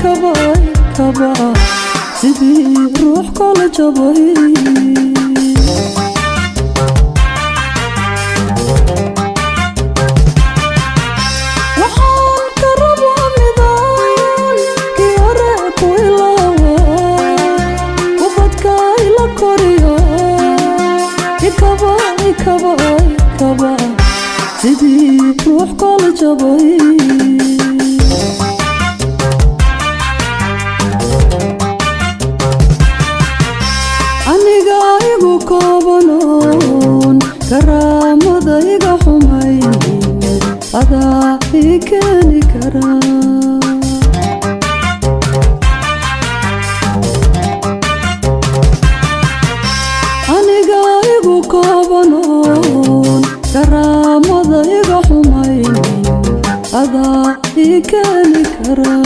ikaba ikaba sidii ruux kala jabay. Waxaan ka rabaa midaan kii hore ku ilaawa, ubadka ila koriyo, ikaba ikaba ikaba sidii ruux kala jabay. Aniga igu koobanoon karaamada iga xumayn, adaa ii keeni karaa. Aniga igu koobanoon karaamada iga xumayn, adaa ii keeni karaa.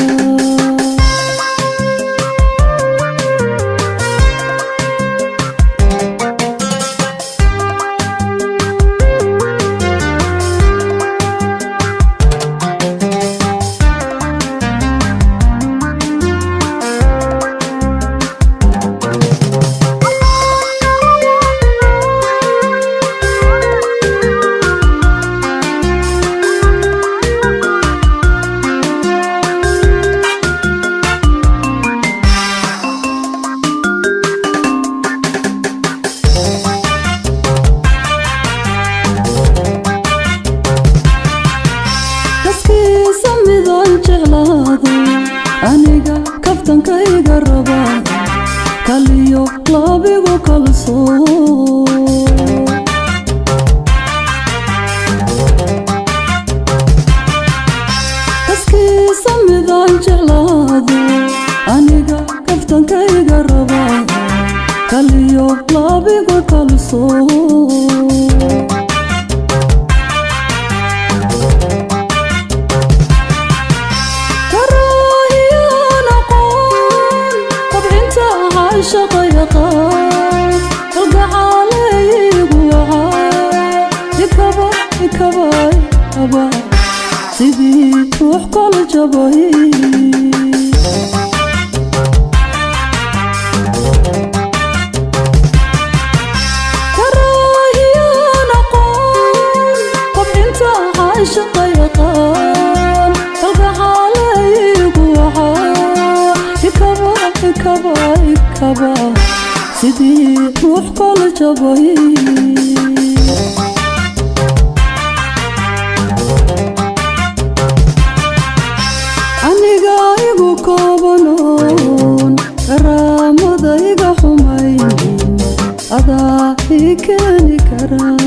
Kaskiisa midaan jeclaado, aniga kaftankayga raba, kaliyo laabigu kalsoon. Kaskiisa midaan jeclaado, aniga kaftankayga raba, kaliyo laabigu kalsoon. Karaahiyaan aqoon kobcinta caashaqa yaqaan, kalgacaalaygu wacaa, ikaba ikaba ikaba sidii ruux kala jabay. Karaahiyaan aqoon kobcinta caashaqa yaqaan, kalgacaalaygu wacaa, ikaba ikaba ikaba sidii ruux kala jabay. Aniga igu koobanoon karaamada iga xumayn, adaa ii keeni karaa.